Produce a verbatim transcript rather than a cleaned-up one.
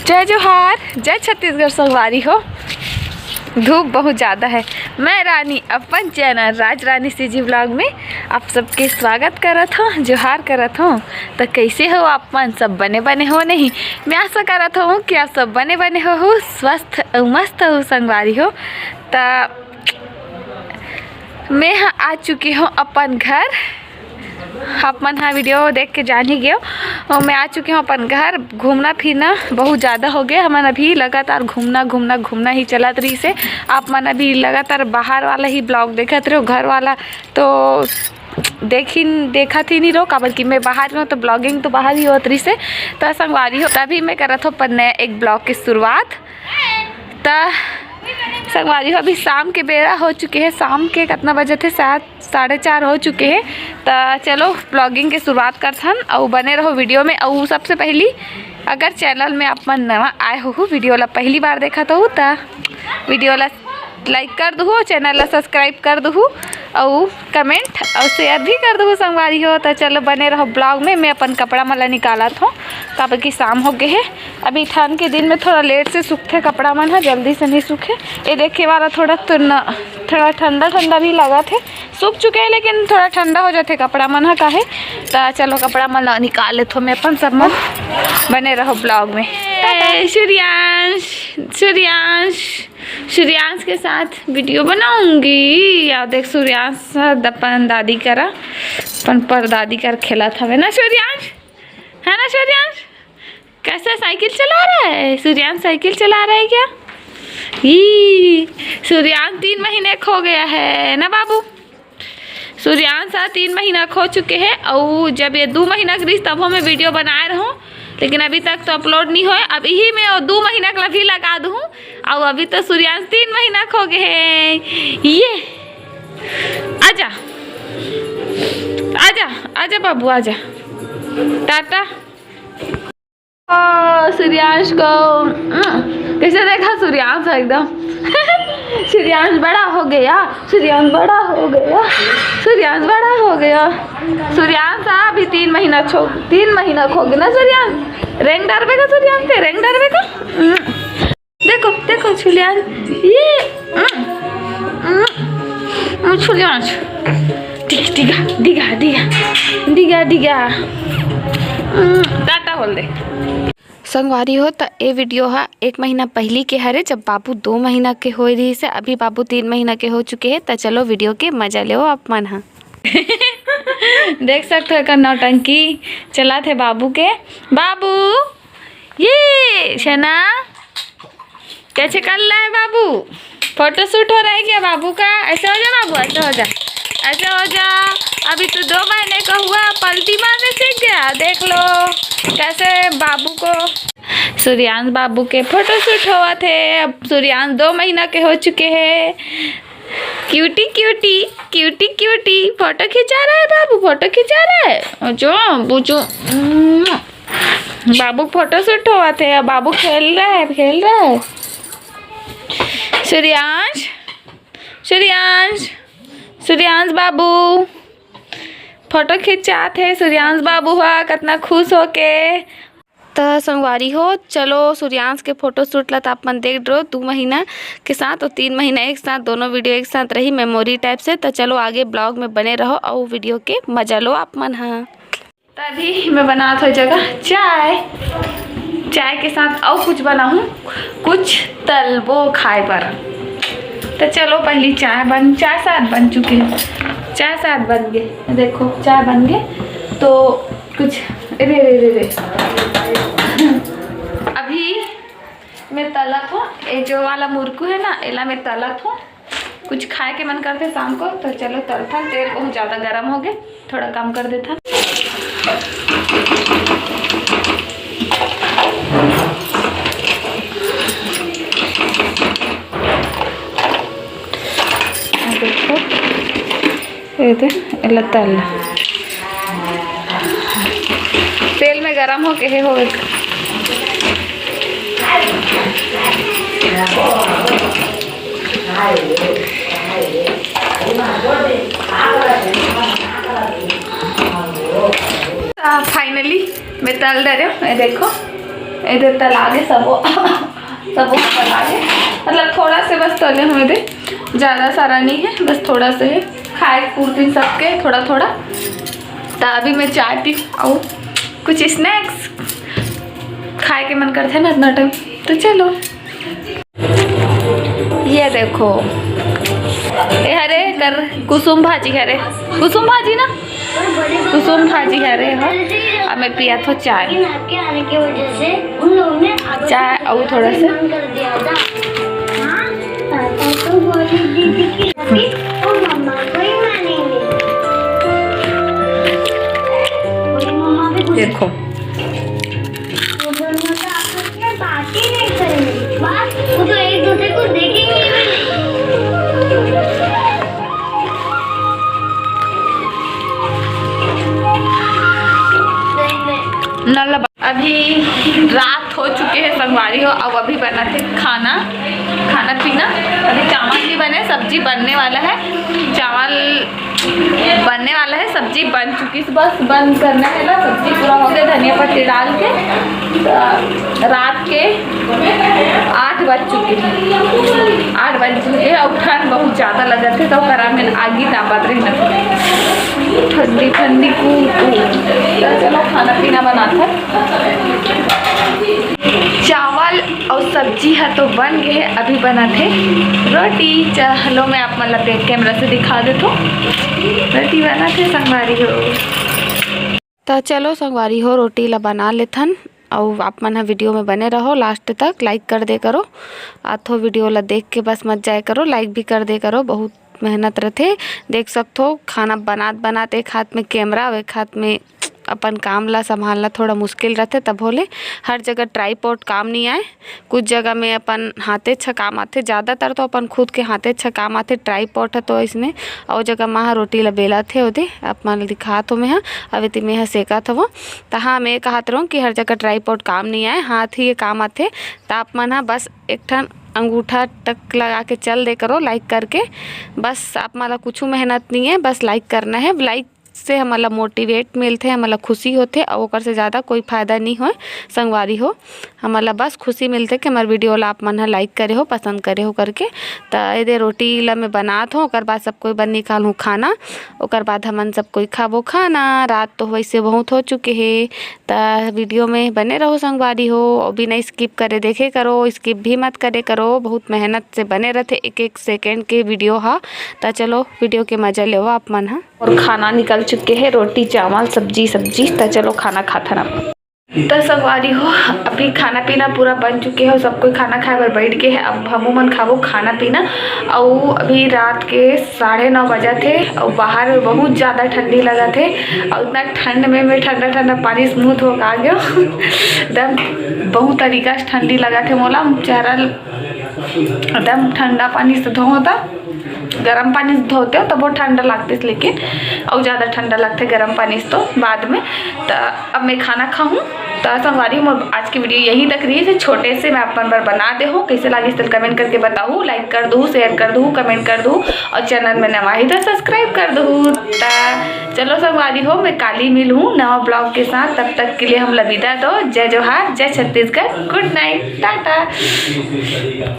जय जोहार, जय छत्तीसगढ़ संगवारी हो। धूप बहुत ज़्यादा है। मैं रानी अपन चैनल राज रानी सीजी ब्लॉग में आप सबके स्वागत करत हूँ, जोहार करत हूँ। तो कैसे हो आप मन? सब बने बने हो नहीं? मैं आशा करत हूँ कि आप सब बने बने हो, हो स्वस्थ अउ मस्त हो संगवारी हो। तो मैं ह आ चुकी हूँ अपन घर। आप मन ह वीडियो देख के जान ही गए हो। और मैं आ चुकी हूँ अपन घर। घूमना फिरना बहुत ज़्यादा हो गया हमन, अभी लगातार घूमना घूमना घूमना ही चलत रहिस हे। आप मन अभी लगातार बाहर वाला ही ब्लॉग देखत रहे हो, घर वाला तो देखिन देखत ही नहीं रहो, काबर कि मैं बाहर में हूँ तो ब्लॉगिंग तो बाहर ही होत रहिस हे। तो संगवारी हो, तभी मैं करत हूँ अपन नया एक ब्लॉग की शुरुआत। त संगवारी हो, अभी शाम के बेरा हो चुके हे। शाम के कितना बजे थे? सात, साढ़े चार हो चुके हे। त चलो ब्लॉगिंग के शुरुआत करथन अउ बने रहो वीडियो में। अउ सबसे पहली अगर चैनल में आप मन नवा आए हो, वीडियो ला पहली बार देखत हो त वीडियो ला लाइक कर दुहू, चैनल ला सब्सक्राइब कर दुहू अउ कमेंट अउ शेयर भी कर दुहू संगवारी हो। त चलो बने रहो ब्लॉग में। मैं अपन कपड़ा मन ला निकालत हूँ, काबर कि शाम हो गए हे। अभी ठंड के दिन में थोड़ा लेट से सूखथे कपड़ा मन ह, जल्दी से नहीं सूखे। ये देखे वाला थोड़ा तो न, थोड़ा ठंडा ठंडा भी लगत हे, सूख चुके हे लेकिन थोड़ा ठंडा हो जाथे कपड़ा मन ह काहे। त चलो कपड़ा मन ला निकाल लेथो मैं अपन सब मन। बने रहो ब्लॉग में। ए, सूर्यांश, सूर्यांश, सूर्यांश के साथ वीडियो बनाऊंगी। या देख सूर्यांश अपन दादी करा, अपन परदादी कर खेलत हवे ना सूर्यांश, है ना सूर्यांश? कैसा साइकिल चला रहा है सूर्यांश? साइकिल चला रहा है क्या? ई सूर्यांश तीन महीने का हो गया है ना बाबू? सूर्यांश ह तीन महीना के हो चुके हे, अउ जब ये दू महीना के रहिस तभो मैं वीडियो बनाए रहूँ, लेकिन अभी तक तो अपलोड नहीं होए। अब यही मैं वो दू महीना के भी लगा दूँ, अउ अभी तो सूर्यांश तीन महीना के हो गए हे। ये आजा, आजा, आजा बाबू, आजा, टाटा। ओ, सूर्यांश को, उम, कैसे देखा सूर्यांश एकदम। सूर्यांश बड़ा हो गया, सूर्यांश बड़ा हो गया, सूर्यांश बड़ा हो गया। सूर्यांश अभी तीन महीना छो, तीन महीना खो गया ना सूर्यांश। रेंग डरबे का सूर्यांश, ते रेंग डरबे का। उम, देखो, देखो सूर्यांश, ये, उम, उम, उम, सूर्यांश। डिगा, डिगा, डिगा, डिगा, डिगा। उम, टाटा बोल दे। संगवारी हो, त ए वीडियो ह एक महीना पहिली के हरे, जब बाबू दो महीना के होए रहिस हे। अभी बाबू तीन महीना के हो चुके हे। त चलो वीडियो के मजा लेओ आप मन ह। देख सकते हो एकर नौटंकी चलत हे बाबू के। बाबू, ये छना कैसे कर रहा है बाबू? फोटोशूट हो रहा है क्या बाबू का? ऐसे हो जा बाबू, ऐसे हो जा, ऐसे हो जा। अभी तो दो महीने का हुआ, पलटी मारने सीख गया। देख लो कैसे बाबू को, सूर्यांश बाबू के फोटोशूट होवत हे। अब सूर्यांश दो महीना के हो चुके हे। Cutie, cutie, cutie, cutie, photo खिंचा रहा है बाबू, फोटो खिंचा रहा है। जो बुझो, बाबू फोटोशूट होवत हे, बाबू खेल रहा है, खेल रहा है। सूर्यांश, सूर्यांश, सूर्यांश बाबू फोटो खिंचात हे। सूर्यांश बाबू ह कितना खुश होके। त संगवारी हो, चलो सूर्यांश के फोटोशूट ला त आप मन देख डरो, दू महीना के साथ और तीन महीना एक साथ, दोनों वीडियो एक साथ रही मेमोरी टाइप से। त चलो आगे ब्लॉग में बने रहो और वीडियो के मजा लो आप मन ह। तभी मैं बनात हो जगह चाय, चाय के साथ और कुछ बनाहूँ, कुछ तलबो खाए बर। तो चलो पहली चाय बन, चाय साथ बन चुके हैं, चाय साथ बन गए। देखो चाय बन गए, तो कुछ रे रे रे रे अभी मैं तलत हूँ, ये जो वाला मुरकू है ना, एला मैं तलत हूँ। कुछ खाए के मन करथे शाम को, तो चलो तलथन। तेल बहुत ज़्यादा गर्म हो गए, थोड़ा कम कर देथन। देखो, ये दे, एला तल। तेल में गरम होके हे होवे। फाइनली मैं तल डरे हूँ, ये देखो। एदे तला गे सबो, सबो तला गे, मतलब थोड़ा से बस तले हूँ एदे, ज़्यादा सारा नहीं है, बस थोड़ा से है, खाए पूरतिन सबके थोड़ा थोड़ा। तो अभी मैं चाय पी और कुछ स्नैक्स खाए के मन करथे ना इतना टाइम, तो चलो। ये देखो, ये हरे कर कुसुम भाजी हरे, कुसुम भाजी ना, कुसुम भाजी हरे हो। अब मैं पिया थो चाय। चाय और थोड़ा सा। देखो, बात ही नहीं करेंगे। बस वो तो एक दूसरे को देखेंगे भी नहीं। नल्ला बा-, अभी रात हो चुके है संगवारी हो। अब अभी बना थे खाना, खाना पीना। अभी चावल नहीं बने, सब्जी बनने वाला है। चावल बनने वाला है, सब्जी बन चुकी है, बस बंद करना है ना, सब्जी पूरा हो गया धनिया पत्ती डाल के। तो रात के आठ बज चुके हैं, आठ बज चुके हैं। और ठंड बहुत ज़्यादा लगत है, तो करा में आगी तापत रहना, ठंडी ठंडी कू कू। तो चलो खाना पीना बनाता। चावल और सब्जी है तो बन गए, अभी बना थे रोटी। चलो मैं आप मन ला बैक कैमरा से दिखा देथो, रोटी बना थे संगवारी हो। त चलो संगवारी हो, रोटी ला बना लेथन, अउ आप मन ह वीडियो में बने रहो लास्ट तक, लाइक कर दे करो। आथो वीडियो ला देख के बस मत जाए करो, लाइक भी कर दे करो, बहुत मेहनत रथे। देख सकथो खाना बनात बनात एक हाथ में कैमरा अउ एक हाथ में अपन काम ला संभालना थोड़ा मुश्किल रथे, तभो ले हर जगह ट्राईपॉड काम नहीं आए। कुछ जगह में अपन हाथे छ काम आथे, ज़्यादातर तो अपन खुद के हाथे छ काम आथे। ट्राईपॉड ह तो इसने अउ जगह माँ ह रोटी ला बेलत हे ओदे, आप मन ल दिखात हो मैं ह, अभी ती मैं ह सेकत हवो। त हाँ, मैं कहत रहूँ कि हर जगह ट्राईपॉड काम नहीं आए, हाथ ही ये काम आथे। त आप मन ह बस एक ठन अंगूठा टक लगा के चल दे करो, लाइक करके। बस आप मन ला कुछ मेहनत नहीं है, बस लाइक करना है। लाइक से हमन ला मोटिवेट मिलथे, हमन ला खुशी होथे, अउ ओकर से ज़्यादा कोई फायदा नहीं होय संगवारी हो। हमन ला बस खुशी मिलथे कि हमर वीडियो ला आप मन ह लाइक करे हो, पसंद करे हो करके। त एदे रोटी ला मैं बनात हो, ओकर बाद सब कोई बर निकालहूँ खाना, ओकर बाद हमन सब कोई खाबो खाना। रात तो वैसे बहुत हो चुके हे, त वीडियो में बने रहो संगवारी हो, अउ बिना स्किप करे देखे करो, स्किप भी मत करे करो, बहुत मेहनत से बने रथे एक एक सेकंड के वीडियो हा। त चलो वीडियो के मजा लेवो आप मन ह। और खाना निकल चुके हैं, रोटी, चावल, सब्जी, सब्जी। त चलो खाना खाथन अब। त संगवारी हो, अभी खाना पीना पूरा बन चुके हो, सब कोई खाना खाए बर बैठ गए हैं। अब हमू मन खाबो खाना पीना। अउ अभी रात के साढ़े नौ बजत हे, अउ बाहर में बहुत ज़्यादा ठंडी लगत हे। अउ इतना ठंड में मैं ठंडा ठंडा पानी से मुँह धो के आ गयो। एकदम बहुत तरीका से ठंडी लगत हे मोला, चेहरा एकदम ठंडा पानी से धोता, गरम पानी से धोते हो तो बहुत ठंडा लगते, लेकिन और ज़्यादा ठंडा लगते गरम पानी से तो बाद में। तो अब मैं खाना खाऊँ। तो संगवारी, मोर आज की वीडियो यहीं तक रही। इसे छोटे से मैं अपन बर बना दे हूँ, कैसे लागिस तेला कमेंट करके बताहू, लाइक कर दू, शेयर कर दू, कमेंट कर दू, और चैनल में नवा ही तो सब्सक्राइब कर दू। तो चलो संगवारी हो, मैं काली मिलूँ नवा ब्लॉग के साथ। तब तक के लिए हम ला विदा दो। जय जोहार, जय छत्तीसगढ़, गुड नाइट, टाटा।